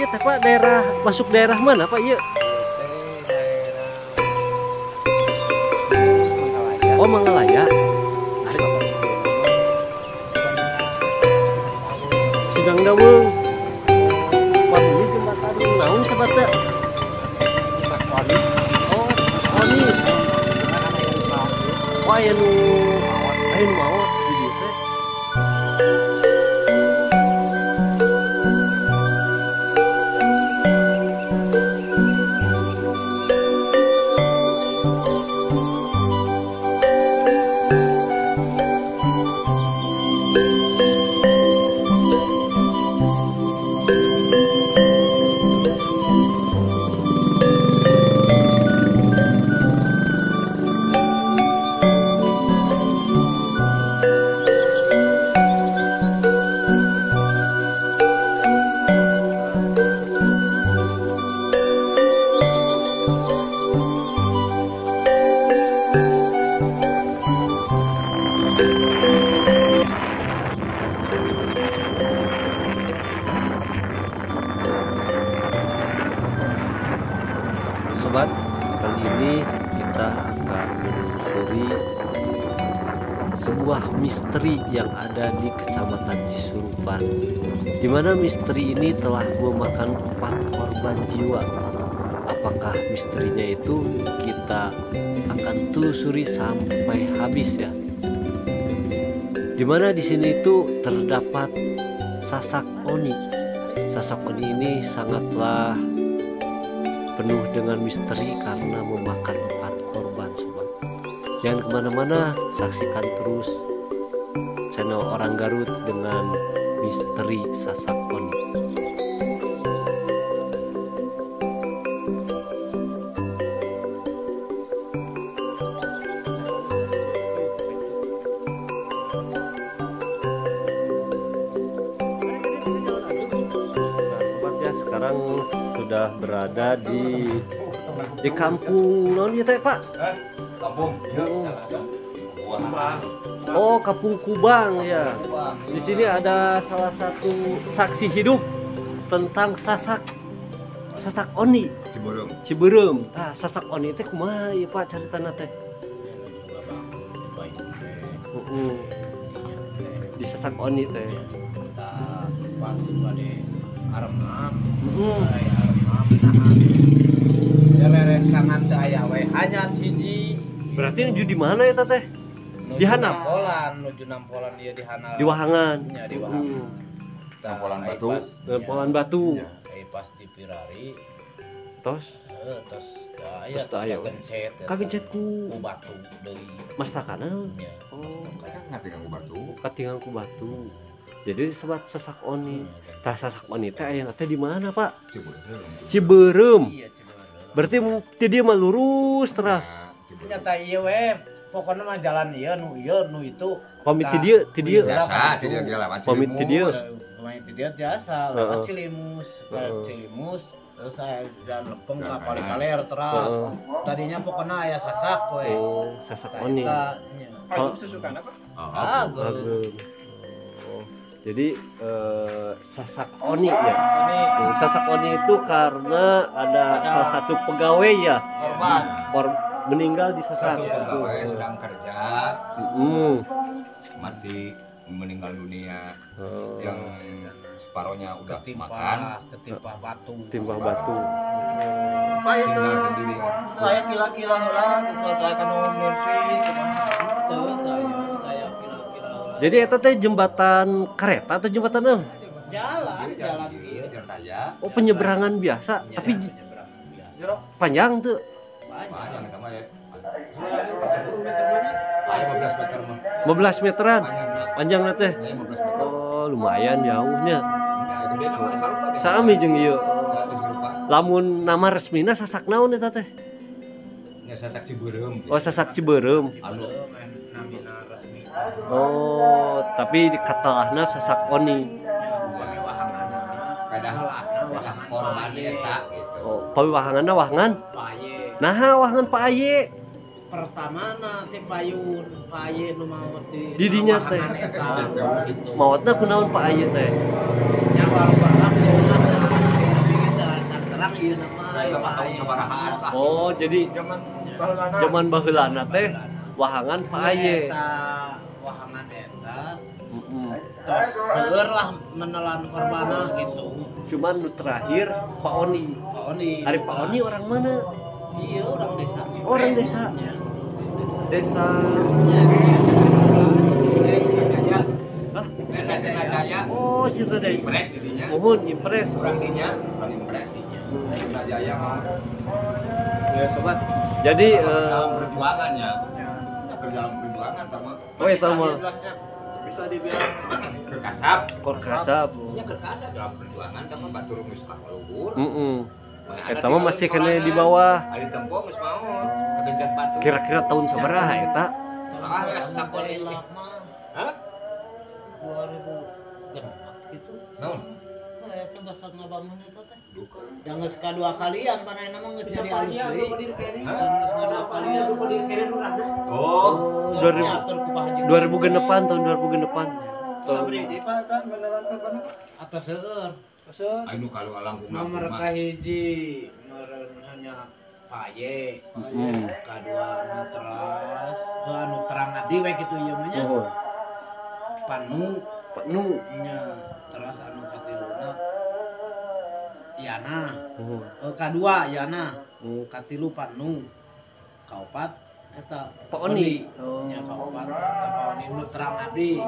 ieu teh Pak, daerah masuk daerah mana Pak ieu? Oh, Manggalaya. Sidang Daweung. Pak, ini jembatan naon sebat teh? Oh, Oni. Oh, aya nu maot di dieu teh. Sobat, kali ini kita akan menelusuri sebuah misteri yang ada di Kecamatan Cisurupan, di mana misteri ini telah memakan 4 korban jiwa. Apakah misterinya itu kita akan telusuri sampai habis ya. Di mana di sini itu terdapat sasak oni. Sasak oni ini sangatlah penuh dengan misteri karena memakan 4 korban sobat. Jangan kemana-mana, saksikan terus channel Orang Garut dengan misteri sasak oni. Nah, sobat ya, sekarang sudah berada di kampung non ya teh Pak? Kampung. Oh, Kampung Kubang ya. Di sini ada salah satu saksi hidup tentang sasak oni Cibeureum. Cibeureum. Tah, sasak oni teh kumaha ieu Pak caritana teh? Di sasak oni teh. Pas bade aremap. Sangat aya we hanya hiji. Berarti nuju di mana ya teh? Di Hanap. Nuju nampolan dia di Hanap. Di Wahangan. Nya di Wahangan. Nampolan batu. Nampolan batu. Ai pas di Pirari. Tos. Tos aya kagencet. Kagencet ku batu deui. Mastakana. Oh, katingang ku batu. Katingang ku batu. Jadi sebat sasak oni. Tah sasak oni teh aya teh di mana, Pak? Cibeureum. Cibeureum. Iya, Cibeureum. Berarti ti dia mah lurus terus. Nyata ieu we, pokokna mah jalan ieu nu itu. Pamit ti dieu, ti dieu. Biasa, ti dieu lewat Cilimus. Pamit ti dieu. Pamit ti dieu biasa lewat Cilimus, lewat Cilimus terus saya jalan lempeng ka Pali-Paler terus. Tadinya pokokna aya sasak we. Oh, sasak oni. Kalau susukan apa? Ageung. Jadi sasak oni ya. Sasak oni itu karena ada salah satu pegawai ya korban meninggal di sasak. Satu pegawai sedang kerja, mati meninggal dunia. Yang separohnya udah makan, ketimpah batu. Timpah batu. Pak itu aya kila-kila heula, kitu aya nu mimpi teu aya. Jadi eta teh jembatan kereta atau jembatan naon? Jalan, jalan ieu, jalan raya. Oh, penyeberangan biasa, ya, tapi penyeberangan biasa. Panjang tuh. Panjang eta mah ya. Aya 15 meter mah. 15 meteran. Panjangna teh. 15 meter. Oh, lumayan jauhnya. Ya, Sami jeung ieu. Lamun nama resmina sasak naon eta teh? Ya sasak Cibeureum. Oh, sasak Cibeureum. Namina resmi. Oh, tapi katalahna sasak oni. Korban eta gitu. Oh, pawiwahanganna wahangan? Paye. Naha wahangan Pak Aye? Pertama na teh payun, Pak Aye nu maot di didinya teh. Gitu. Maotna kunaon Pak Aye teh? Nya walaupun Ayeuna mah Zaman tahun sabarahaan lah. Oh, jadi zaman baheulana teh wahangan Pak Aye. Eta wahangan eta. Tos seueur lah menelan korbana gitu. Cuman nu terakhir Pak Oni. Pak Oni. Ari Pak Oni orang mana? Iya, orang desa. Orang desa. Ya. Desa. Hah? Desa Sirnajaya. Oh, Sirnajaya. Impres jadinya. Mohon impres. Orang dinya, orang impres. Sirnajaya mah. Ya, sobat. Jadi dalam perjuangannya. Dalam perjuangan sama. Oh, eta mah. Bisa dibilang kerkasap. Kerkasap. Nya kerkasap dalam perjuangan sama batur geus ka luhur. Heeh. Eta mah masih kena di bawah. Ari tempo geus maot, kegencat batu. Kira-kira tahun sabaraha eta? Hah? 2006 gitu. Naon? Nah, eta basa ngabangun eta teh. Da geus kadua kalian panahna mah geus jadi alus deui. Geus kadua kalian. Oh, 2006-an, tahun 2006-an. Sabri Pak kan beneran korban atau seueur. Anu kalau langkung nomor kahiji meureun hanya Paye. Kadua nu teras, anu terang abdi we kitu ieu mah nya. Panu, Panu nya teras anu katiluna Yana. Kadua Yana. Katilu Panu. Kaopat eta Pak Oni. Nya kaopat eta Pak Oni nu terang abdi.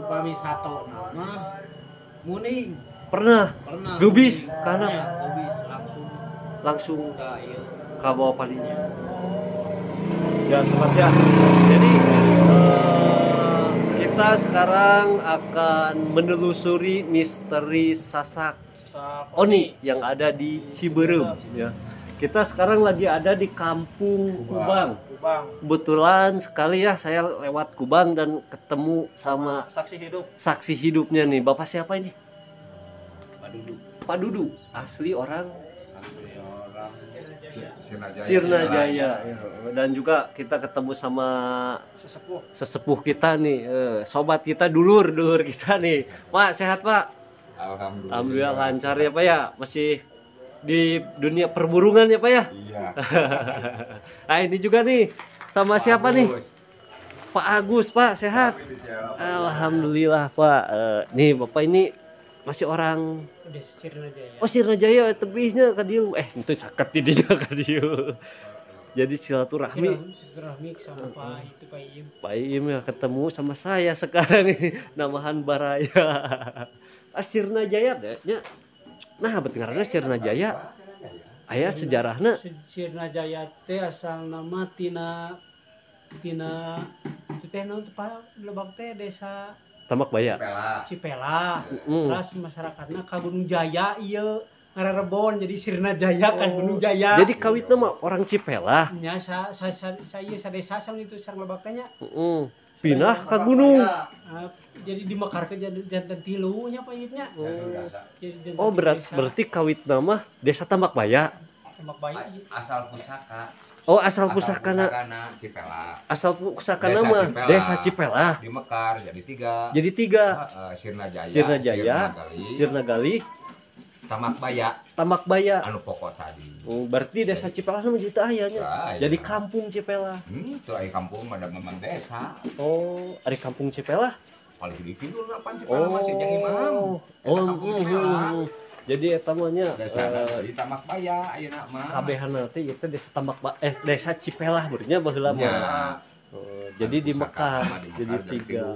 Upami sato nama Muning. Pernah. Gebis karena ya, gebis langsung ke ieu ka bawah palinya. Ya sobat ya. Jadi kita sekarang akan menelusuri misteri sasak Oni yang ada di Cibeureum ya. Kita sekarang lagi ada di Kampung Kubang. Kebetulan sekali ya saya lewat Kubang dan ketemu sama saksi hidup. Saksi hidupnya nih. Bapak siapa ini? Pak Dudu. Pak Dudu, asli orang Sirnajaya. Sirnajaya. Dan juga kita ketemu sama sesepuh kita nih, sobat kita, dulur kita nih. Pak, sehat Pak? Alhamdulillah. Alhamdulillah lancar ya Pak ya. Masih di dunia perburungan ya Pak ya? Iya. Nah ini juga nih sama Pak siapa Agus. Nih? Pak Agus, Pak sehat? Alhamdulillah Pak. Nih Bapak ini masih orang Sirnajaya. Oh Sirnajaya tebihnya ka dieu. Itu caket di dinya ka dieu. Jadi silaturahmi. Silaturahmi sama Pak itu Pak Iim. Pak Iim ya ketemu sama saya sekarang nih namahan baraya. Sirnajaya teh nya. Nah, bet ngaranna Sirnajaya. Aya sejarahna. Sirnajaya teh asal nama tina itu teh naon teh Pak lebak teh desa Tambak Baya. Cipela. Terus masyarakatna ka Gunung Jaya ieu ngararebon jadi Sirnajaya kan Gunung Jaya. Jadi kawitna mah orang Cipela. Nya sa sa sa ieu sadesa sareng itu sareng lebak teh nya. Pindah ke gunung. Jadi di Mekar ke jantan tilu nya Pak Ieu nya. Oh, berarti kawitna mah desa Tambak Baya. Tambak Baya. Asal pusaka. Oh, asal pusakana Cipela. Asal pusakana mah Desa Cipela. Di Mekar jadi tiga. Jadi tiga. Sirnajaya, Sirnajaya, Sirnagalih, Tambak Baya. Tambak Baya. Anu pokok tadi. Oh, berarti desa Cipela mah jadi aya nya. Jadi kampung Cipela. Itu aya kampung ada memang desa. Oh, ari kampung Cipela? Paling di kidul pan Cipela mah si Jang Imam. Oh, jadi eta mah nya desa di Tambak Baya ayeuna mah. Kabehana teh ieu teh desa Tambak desa Cipelah berarti baheula mah. Oh, jadi di Mekah jadi tiga.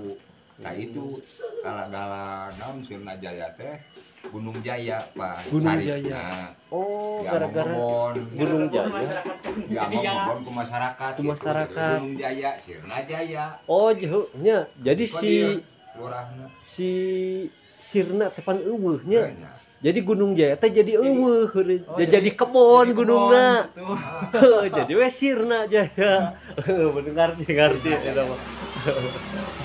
Nah itu gala-gala naon Sirnajaya teh Gunung Jaya Pak. Gunung Jaya. Oh, gara-gara Gunung Jaya. Ya ngomong ke masyarakat. Ke masyarakat. Gunung Jaya, Sirnajaya. Oh, nya. Jadi si Sirna teh pan eueuh nya. Jadi Gunung Jaya teh jadi eueuh, jadi kebon gunungna. Jadi we Sirna Jaya. Bener ngerti eta mah.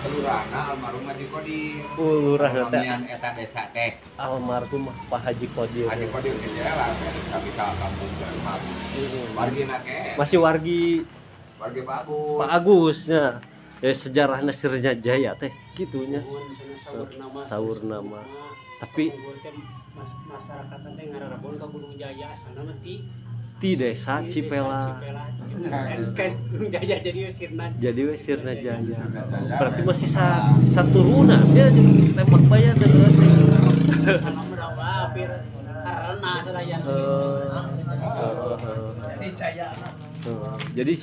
Lurahna almarhum Haji Kodir. Lurahna teh eta desa teh. Almarhum Pak Haji Kodir. Haji Kodir ge lah kami ka kampung Pak Agus. Wargina ke. Masih wargi Pak Agus. Pak Agus nya. Ya sejarahna Sirnajaya teh kitu nya. Saur nama. Tapi masyarakat teh ngararebon ka Gunung Jaya asalna mah ti desa Cipelah. Ke Gunung Jaya jadi Sirna. Jadi we Sirna Jaya. Berarti masih saturunan ya tembak bayar dan berarti. Karena sadaya. Jadi Jaya. Jadi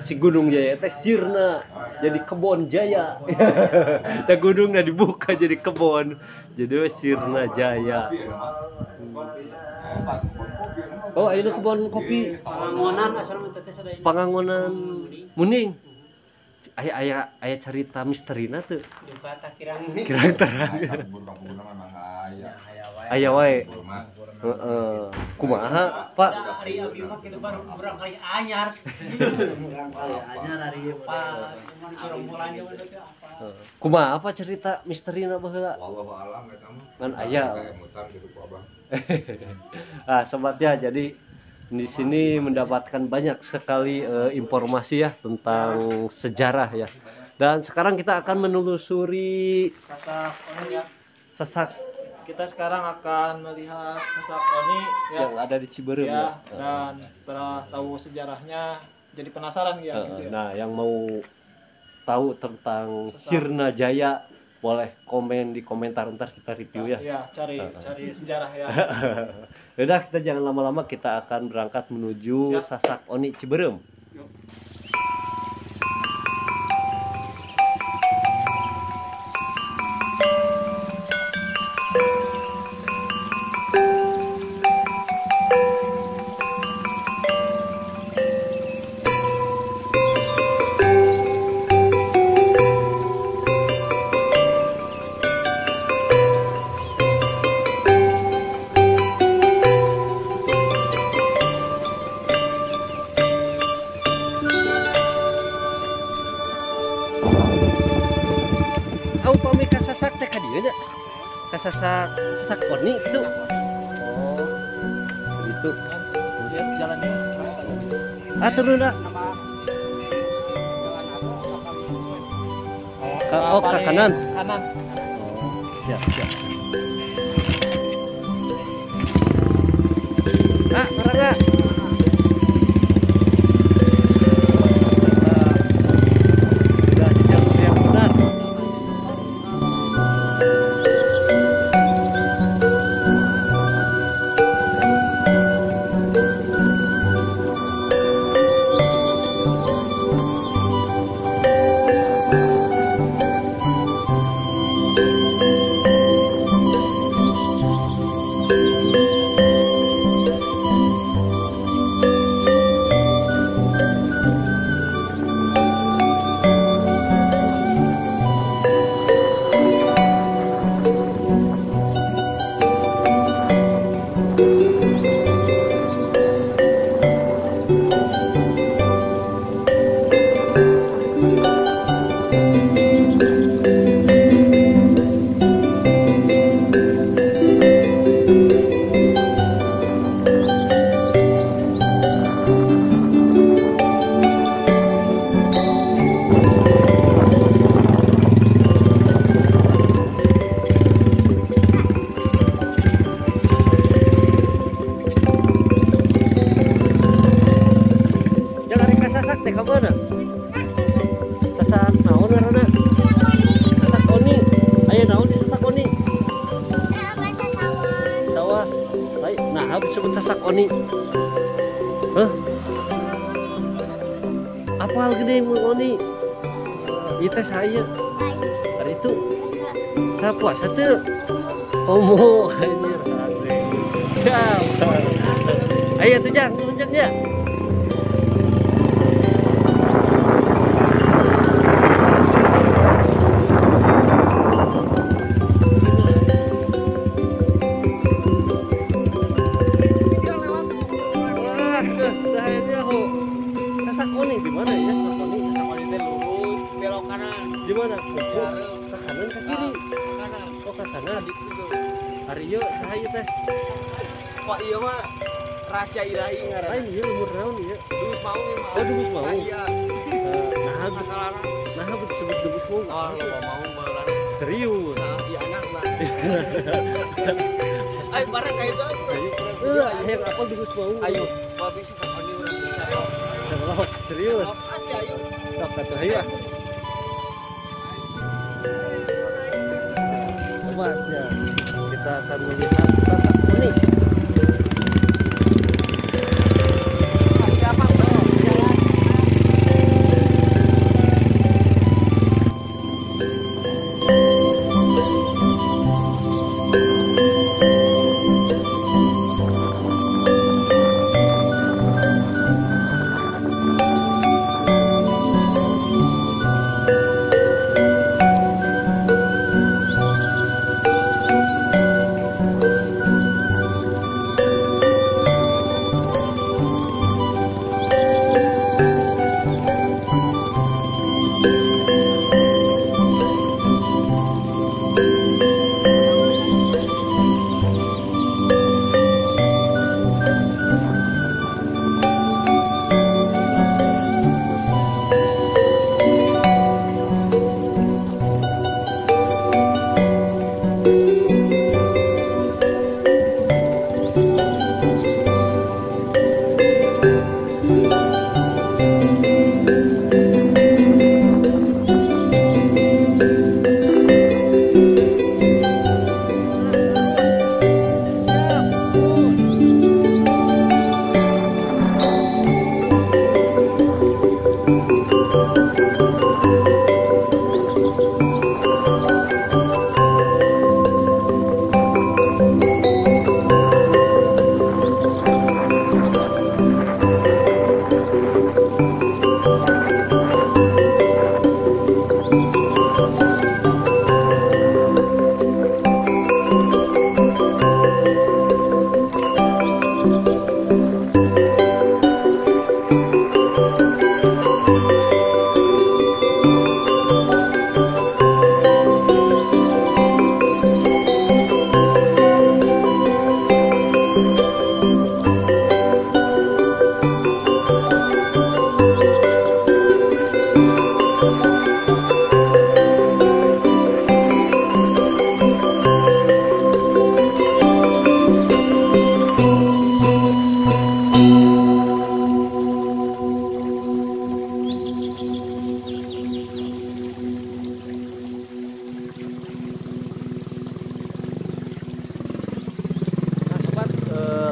si Gunung Jaya teh sirna jadi kebon jaya. Teh gunungna dibuka jadi kebon. Jadi we Sirna Jaya. Oh, ayeuna kebon kopi. Pangangonan asalna teh sadaya. Pangangonan Muning. Aya aya carita misterina teu. Kirang terang. Aya wae. Heeh. Kumaha, Pak? Ari abdi mah kitu baru urang kali anyar. Urang kali anyar ari ieu Pak. Cuman gerombolan ge apa. Kumaha apa cerita misterina baheula? Wallahu alam eta mah. Ngan aya. Ah, sobatnya jadi di sini mendapatkan banyak sekali informasi ya tentang sejarah ya. Dan sekarang kita akan menelusuri Sasak Oni ya. Sasak. Kita sekarang akan melihat Sasak Oni ya, yang ada di Cibeureum ya. Dan setelah tahu sejarahnya jadi penasaran ya, gitu ya. Nah, yang mau tahu tentang Sasak Sirna Jaya boleh komen di komentar, ntar kita review ya. Iya, cari sejarah ya. Udah, kita jangan lama-lama, kita akan berangkat menuju Siap. Sasak Oni Cibeureum. Yuk. Sasak Sasak Oni gitu. Oh, gitu. Lihat jalannya. Ah, turun dah. Oh, ke kanan. Kanan. Oh, siap, siap. Ah, marah. Sudah di jalur yang benar. Sasak naon ngaranna? Sasak Oni. Aya naon di Sasak Oni? Sawah. Nah, disebut Sasak Oni. Hah? Apal gede mun Oni? Ieu teh saya. Hari itu saya puasa teu. Omo anjir. Siap. Ayo tuh jang, nuhun ya. Sasak Oni di mana ya Sasak Oni? Sasak Oni teh lurus belok kanan. Di mana? Ke kanan ke kiri? Ke kanan. Oh, ke kanan. Hari ieu saha ieu teh? Pak ieu mah rahasia ilahi ngaranna. Lain ieu umur naon ieu? Dubus Maung ieu mah. Oh, Dubus Maung. Iya. Nah, disebut Dubus Maung. Oh, loba maung baheula. Serius? Nah, iya anak lah. Ayo bareng kayak itu. Ayo apa geus mau. Ayo, babi sih sakoni urang bisa. Serius. Asli ayo. Sok atuh ayo. Sobat ya, kita akan melihat Sasak Oni.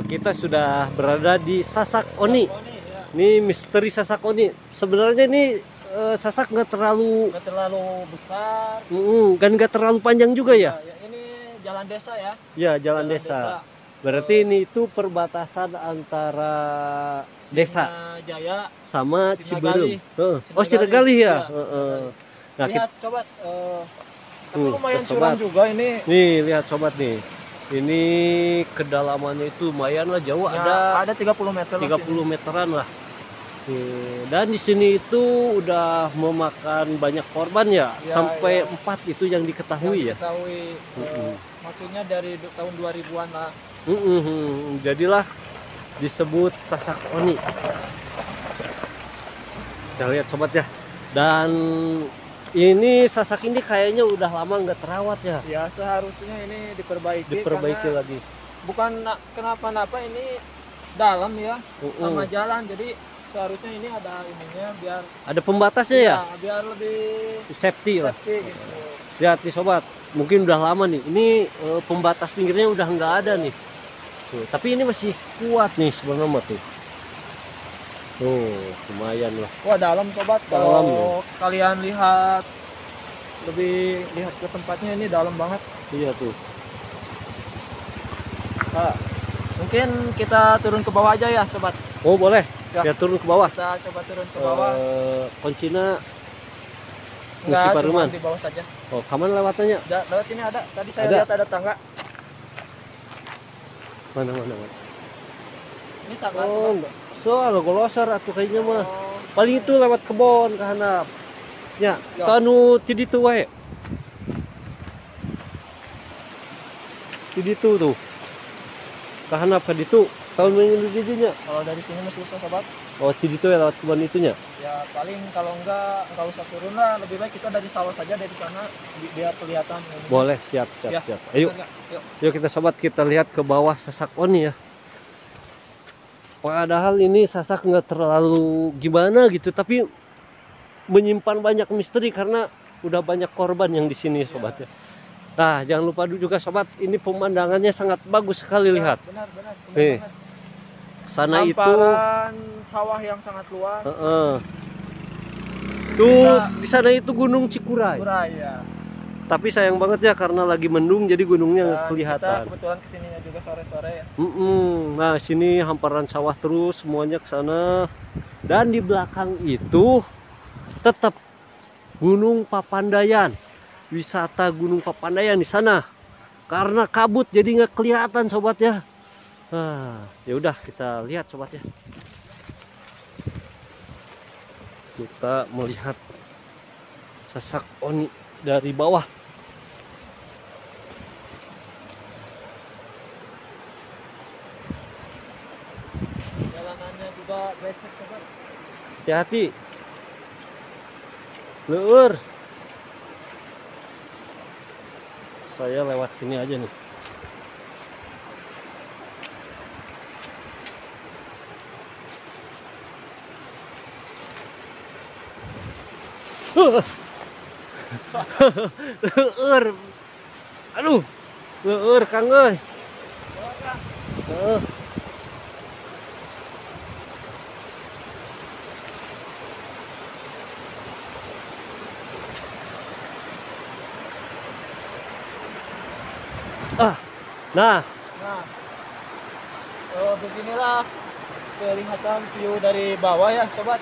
Kita sudah berada di Sasak Oni. Ini misteri Sasak Oni. Sebenarnya ini sasak nggak terlalu besar. Dan nggak terlalu panjang juga ya. Ya. Ini jalan desa ya. Ya, jalan desa. Berarti ini itu perbatasan antara desa Jaya sama Ciberem. Oh, Sinagalih ya. Nah, lihat sobat, tapi lumayan curam juga ini. Nih, lihat sobat nih. Ini kedalamannya itu lumayan lah, jauh ya, ada 30 meter. 30 meteran lah. Nih, dan di sini itu udah memakan banyak korban ya, ya sampai ya. 4 itu yang diketahui yang ya. Diketahui, maksudnya dari tahun 2000-an lah. Jadilah disebut Sasak Oni. Kita lihat sobat ya. Dan ini sasak ini kayaknya udah lama nggak terawat ya. Ya seharusnya ini diperbaiki. Diperbaiki lagi. Bukan kenapa-napa ini dalam ya, sama jalan. Jadi seharusnya ini ada ininya biar ada pembatasnya ya. Biar lebih safety lah. Gitu. Lihat nih sobat, mungkin udah lama nih. Ini pembatas pinggirnya udah nggak ada nih. Tuh, tapi ini masih kuat nih sebenarnya tuh. Tuh, lumayan lah. Wah, dalam sobat. Kalau kalian lihat lebih lihat ke tempatnya ini dalam banget. Iya tuh. Nah, mungkin kita turun ke bawah aja ya sobat. Oh boleh. Ya, ya turun ke bawah. Kita coba turun ke bawah. Kuncinya enggak, cuma di bawah saja. Oh, kaman lewatannya? Lewat sini ada. Tadi saya lihat ada tangga. Mana? Ini tangga. Oh, enggak. Soal goloser atau kayaknya mah. Paling itu lewat kebon ke handap. Ya, tanu ti ditu wae. Ti ditu tuh. Ka handap ka ditu. Tahun menuju nya. Kalau dari sini mah susah sobat. Oh, di situ ya lewat kebun itunya. Ya paling kalau enggak usah turun lah, lebih baik kita dari sawah saja dari sana biar kelihatan. Boleh, siap siap ya, siap. Ayo. Yuk. Yuk kita sobat, kita lihat ke bawah Sasak Oni ya. Padahal ini Sasak nggak terlalu gimana gitu, tapi menyimpan banyak misteri karena udah banyak korban yang di sini sobat ya. Nah, jangan lupa juga sobat, ini pemandangannya sangat bagus sekali ya, lihat. Benar, benar. Nih. Sana itu sawah yang sangat luas. Tuh, di sana itu Gunung Cikuray. Cikuray ya. Tapi sayang banget ya karena lagi mendung jadi gunungnya nggak kelihatan. Kita kebetulan kesininya juga sore-sore ya. Nah, sini hamparan sawah terus semuanya ke sana. Dan di belakang itu tetap Gunung Papandayan. Wisata Gunung Papandayan di sana. Karena kabut jadi nggak kelihatan sobat ya. Nah, ya udah kita lihat sobat ya. Kita melihat Sasak Oni dari bawah. Jalanannya juga becek sobat. Hati-hati. Leur. Saya lewat sini aja nih. Leur. Aduh. Leur Kang euy. Ah. Nah. Beginilah kelihatan view dari bawah ya sobat.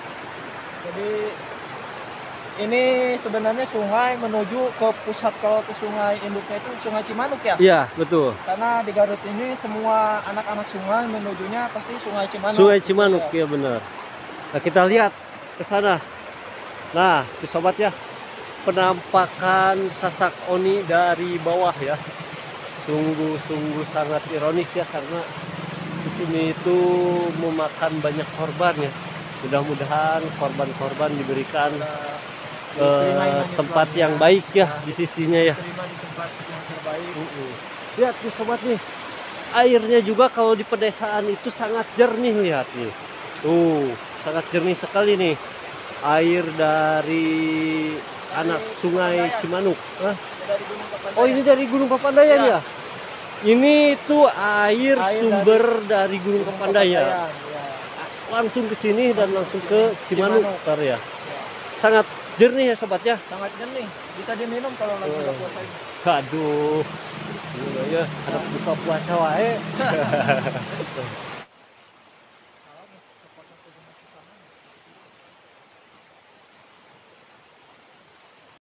Jadi ini sebenarnya sungai menuju ke pusat, kalau ke sungai induknya itu Sungai Cimanuk ya? Iya, betul. Karena di Garut ini semua anak-anak sungai menujunya pasti Sungai Cimanuk. Sungai Cimanuk, ya benar. Nah, kita lihat ke sana. Nah, itu sobat ya, penampakan Sasak Oni dari bawah ya. Sungguh-sungguh sangat ironis ya, karena di sini itu memakan banyak korban ya. Mudah-mudahan korban-korban diberikan tempat yang baik ya, di sisinya ya. Terima di tempat yang terbaik. Lihat nih sobat nih, airnya juga kalau di pedesaan itu sangat jernih, lihat nih. Tuh, sangat jernih sekali nih air dari anak sungai Cimanuk. Hah? Oh, ini dari Gunung Papandayan ya? Ini tuh air sumber dari Gunung Papandayan. Ya. Langsung ke sini dan langsung ke Cimanuk, Cimanuk. Ya. Sangat jernih ya sobat ya. Sangat jernih, bisa diminum kalau lagi buka puasa ini. Aduh, iya ya, harus buka puasa wae.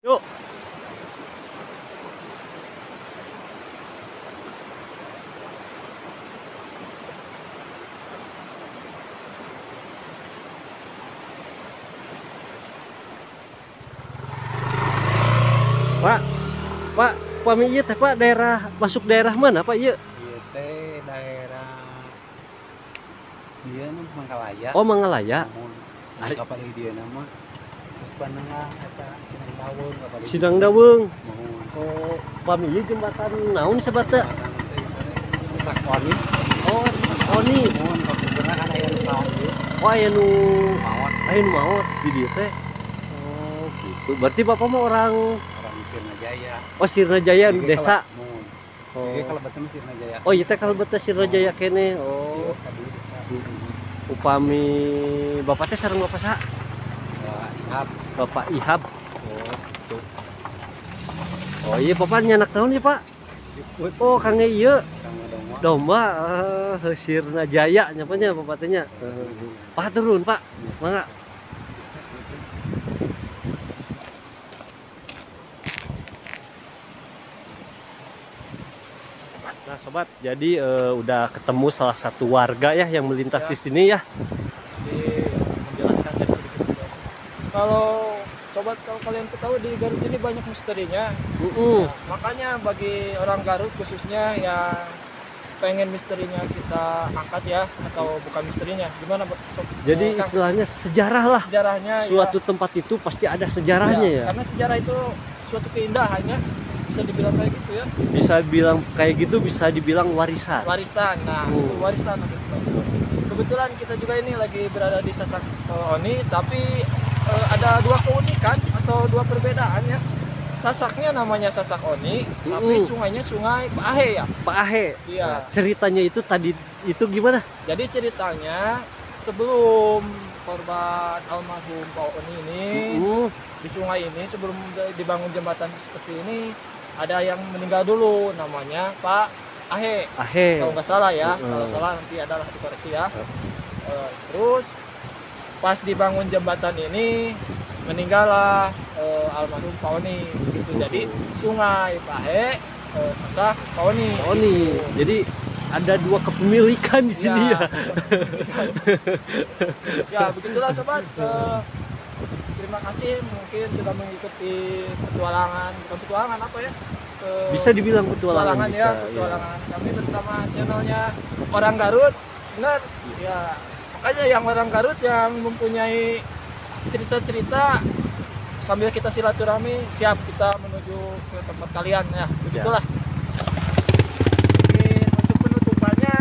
Yuk. Pak, Pak, pami ieu teh Pak, daerah masuk daerah mana Pak ieu? Ieu teh daerah ieu mah Mangkalaya. Oh, Mangkalaya. Mun kapal dieu nama terus panengah eta Sinang Daweung kapal. Sinang Daweung. Oh, pami ieu jembatan naon sebat teh? Sasak Oni. Oh, Sasak Oni. Mun kapungkurna kan aya nu ka ieu. Oh, aya nu maot. Aya nu maot di dieu teh. Oh, gitu. Berarti Bapak mah orang Sirnajaya. Oh, Sirnajaya desa. Oh. Iya, kalebetna Sirnajaya. Oh, iya teh kalebetna Sirnajaya kene. Oh. Upami bapak teh sareng bapak saha? Bapak Ihab. Bapak Ihab. Oh, gitu. Oh, iya bapak nyanak naon ya, Pak? Oh, kangge ieu. Domba. Sirnajaya nya nya bapak teh nya. Pak turun, Pak. Mangga. Nah sobat, jadi udah ketemu salah satu warga ya yang melintas ya di sini ya. Jadi menjelaskan dari sedikit. Kalau sobat, kalau kalian tahu di Garut ini banyak misterinya. Nah, makanya bagi orang Garut khususnya yang pengen misterinya kita angkat ya, atau bukan misterinya, gimana Sob? Jadi Kang? Istilahnya sejarah lah. Sejarahnya suatu ya. Tempat itu pasti ada sejarahnya ya. Karena sejarah itu suatu keindahannya, bisa dibilang kayak gitu ya. Bisa bilang kayak gitu, bisa dibilang warisan. Warisan, nah itu warisan gitu. Kebetulan kita juga ini lagi berada di Sasak Oni, tapi ada dua keunikan atau dua perbedaan ya. Sasaknya namanya Sasak Oni, tapi sungainya Sungai Paahe ya. Paahe. Iya. Nah, ceritanya itu tadi itu gimana? Jadi ceritanya sebelum korban almarhum Pak Oni ini di sungai ini, sebelum dibangun jembatan seperti ini, ada yang meninggal dulu, namanya Pak Ahe. Ahe. Kalau nggak salah ya, kalau salah nanti adalah dikoreksi ya. Terus pas dibangun jembatan ini meninggallah almarhum Pak Oni gitu. Jadi Sungai Paahe, Sasak Pak Oni. Pak Oni. Gitu. Jadi ada dua kepemilikan di sini ya. Ya, begitulah sobat. Terima kasih mungkin sudah mengikuti petualangan, bukan petualangan apa ya? Bisa dibilang petualangan, bisa, ya, petualangan ya. Kami bersama channelnya Orang Garut, benar? Ya, makanya yang orang Garut yang mempunyai cerita-cerita sambil kita silaturahmi, siap kita menuju ke tempat kalian ya, begitulah. Mungkin untuk penutupannya,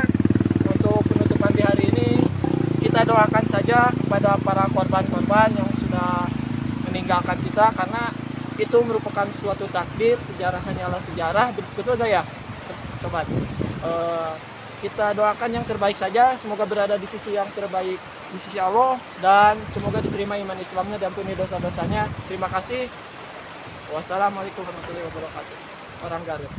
untuk penutupan di hari ini kita doakan saja kepada para korban-korban yang sudah meninggalkan kita, karena itu merupakan suatu takdir, sejarah hanyalah sejarah, betul gak ya sobat? Kita doakan yang terbaik saja, semoga berada di sisi yang terbaik di sisi Allah, dan semoga diterima iman Islamnya, diampuni dosa-dosanya. Terima kasih. Wassalamualaikum warahmatullahi wabarakatuh. Orang Garut.